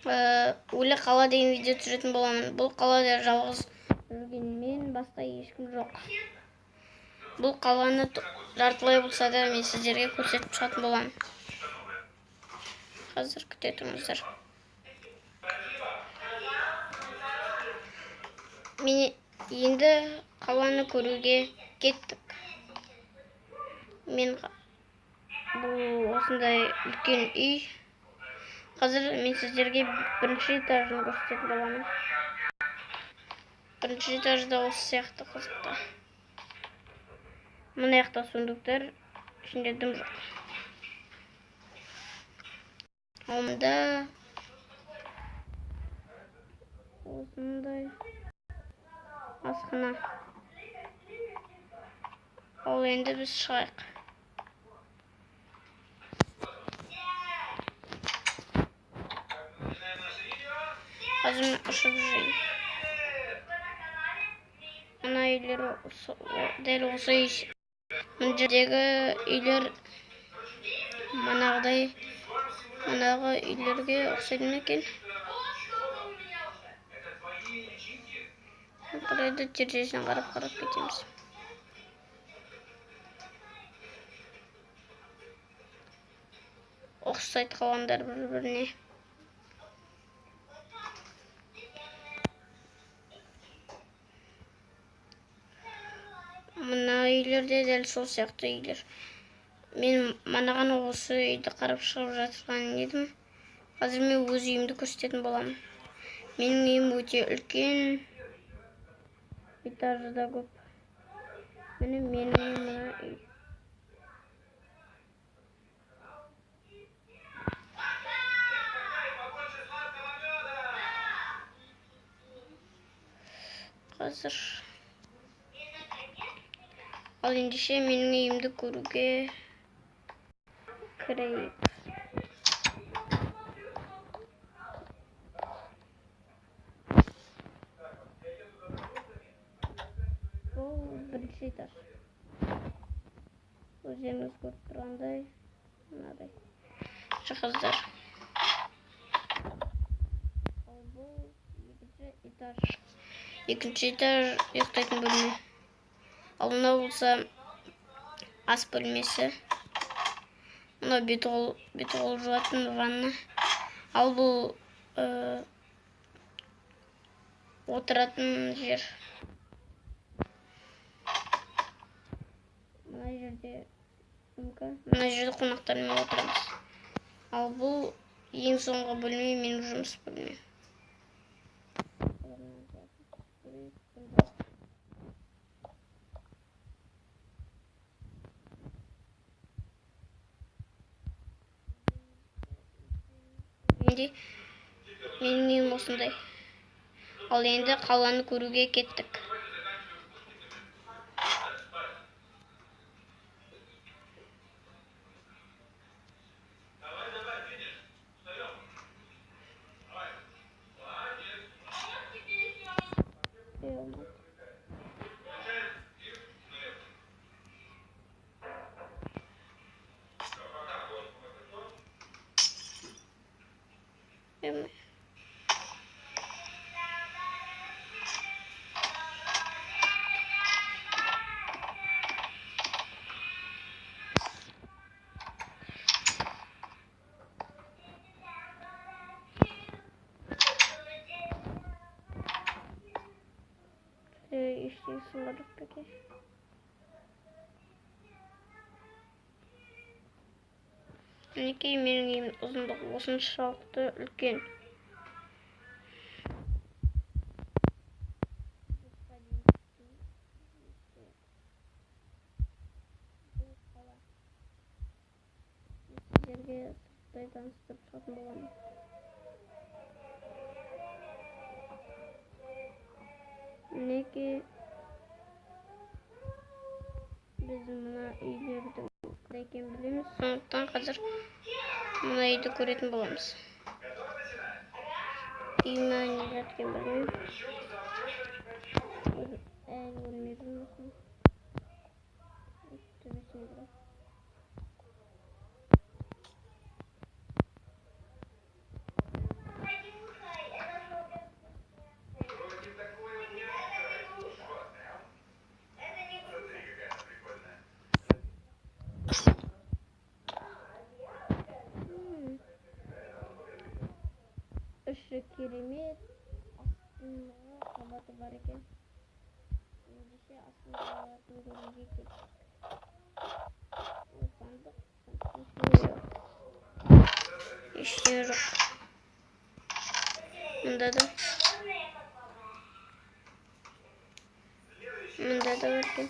Өлі қала деген видео түсіретін боламын. Бұл қалада жалғыз жүрген мен, басқа ешкім жоқ. Бұл қаланы жартылай болса да мен сіздерге көрсетіп шығатын боламын. Қазір күте тұрыңыздар. Мен енді қаланы көруге кеттік. Мен бұл осындай үлкен үй. Қазір мен сіздерге бірінші этажын көрсететін боламын. Бірінші этажда осы сияқты қызықты. Мына жақта сундуктар, ішінде дым жоқ. Онда осындай асхана. Ал енді біз шығайық. Қазір мен ұшып жүрейін. Мына үйлер дәл осы үй. Мына жердегі үйлер манағыдай, манағы үйлерге ұқсайды ма екен? Қарайды, терезесінен қарап-қарап кетеміз. Ұқсайды қалғандар бір-біріне. Мына үйлер де дәл сол сияқты үйлер. Мен манаған осы үйді қарап шығып жатырған едім. Қазір мен өз үйімді көрсететін боламын. Менің үйім өте үлкен. Этажы да көп. Міне менің үйім мына үй. Қазір. Ал ендеше менің үйімді көруге кірейік. Бұл бірінші этаж. Өздеріңіз көріп тұрғандай мынадай жиһаздар. Ал бұл екінші этаж. Екінші этаж ұйықтайтын бөлме. Ал мынау болса ас бөлмесі. Мынау бет қол жуатын ванна. Ал бұл отыратын жер. Мына жерде сумка. Мына жерде қонақтармен отырамыз. Ал бұл ең соңғы бөлме, менің жұмыс бөлмем. Менің үйім осындай. Ал енді қаланы көруге кеттік. Мінекей менің үйім ұзындығы осыншалықты үлкен. Сіздерге сырттай таныстырып шығатын боламын. Мінекей біз мына үйлердің қандай екенін білеміз, сондықтан қазір мына үйді көретін боламыз. Үй ме не зат екенін білмеймін. Әлі көрмедім осыны. Төбесіне барамын. керемет астыңғы қабаты бар екен. Ендеше астыңғы қабатын көруге кеттік. Ол сандық, сандықтың ішінде ештеңе жоқ. Мында да. Мында да бар екен.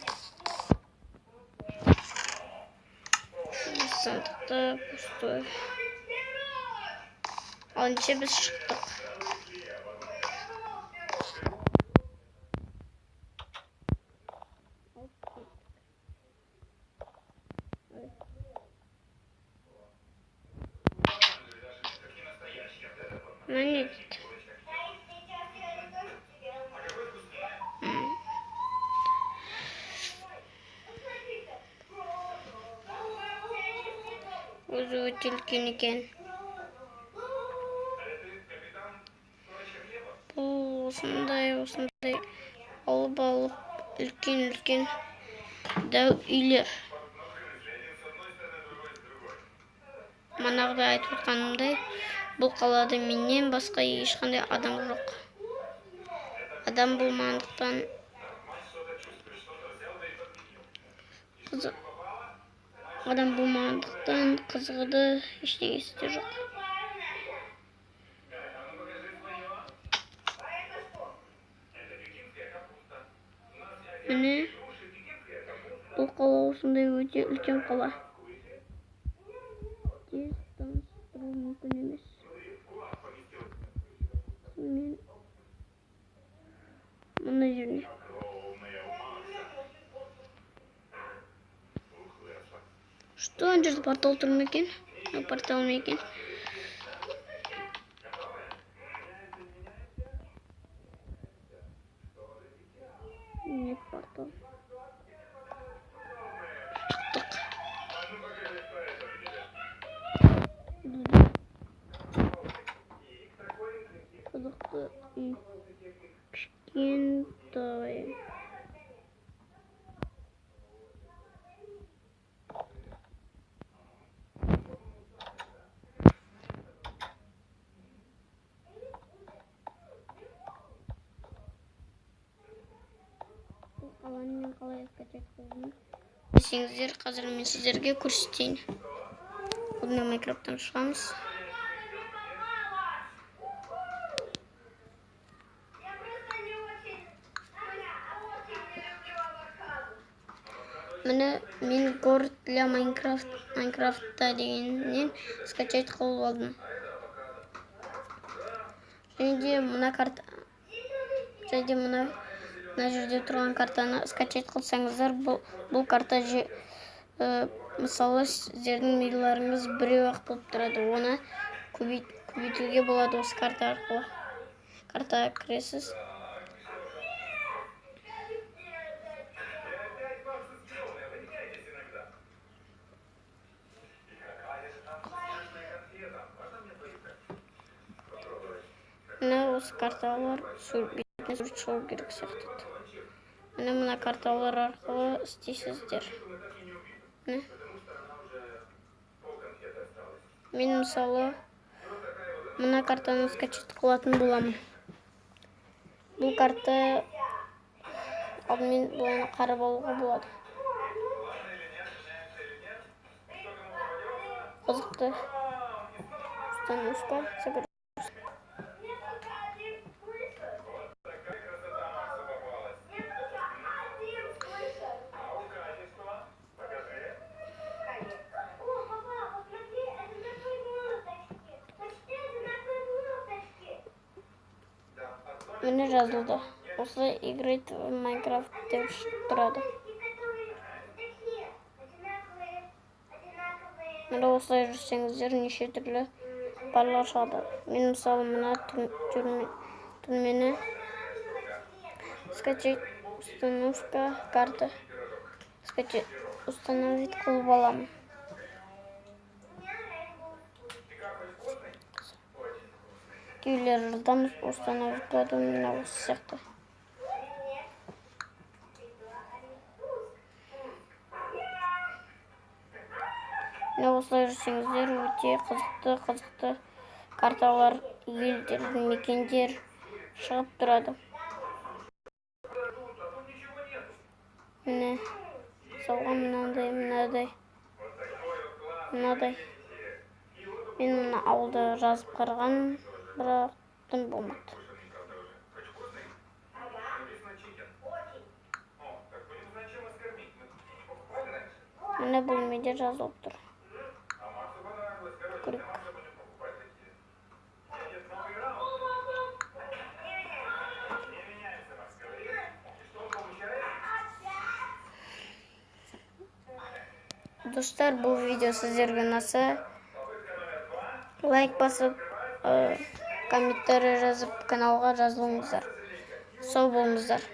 Сандықта пустой. Ал ендеше біз шықтық. Мына не дейді? Өзі өте үлкен екен. Бұл осындай, осындай алып-алып үлкен-үлкен дәу үйлер. Манағыдай айтып отқанымдай, бұл қалада менен басқа ешқандай адам жоқ. Адам болмағандықтан қызық. Адам болмағандықтан қызығы да ештеңесі де жоқ. Міне, бұл қала осындай өте үлкен қала. Тез таныстыру мүмкін емес. Сонымен мына жеріне. Что ана жерде портал тұр ма екен? Мына портал ма екен? Нет, портал. Шықтық. Қызықты үй. Кішкентай. Бұл қаланы мен қалай скачать қылдым десеңіздер, қазір мен сіздерге көрсетейін. Алдымен Майнкрафттан шығамыз. Міне, мен город для Майнкрафтта дегеннен скачать қылып алдым. Және де мына карта, және де мына жерде тұрған картаны скачать қылсаңыздар, бұл карта мысалы, сіздердің миларыңыз біреу-ақ болып тұрады. Оны көбейтуге болады осы карта арқылы. Картаға кіресіз. Міне, осы карталар бетіне сурет шығу керек сияқты. Міне, мына карталар арқылы істейсіздер. Міне. Мен мысалы мына картаны скачать қылатын боламын. Бұл карта алдымен бұны қарап алуға болады. Қызықты. Установка. Загрузка. Міне жазылды. Осылай играть в Майнкрафт деп шығып тұрады. Міне, осылай жүрсеңіздер неше түрлі барлар шығады. Мен мысалы мына түрмені скачать установка карты скачать установить қылып аламын. Үйлер жылдам установить қылады, міне осы сияқты. Міне, осылай жүрсеңіздер өте қызықты Карталар, елдердің мекендер шығып тұрады. Міне, мысалға мынандай, мынадай, мынадай. Мен мына ауылды жазып қараған, бірақ дым болмады. Міне бөлмеде жазылып тұр. Көрейік. Достар, бұл видео сіздерге ұнаса, лайк басып, комментарий жазып, каналға жазылыңыздар. Сау болыңыздар.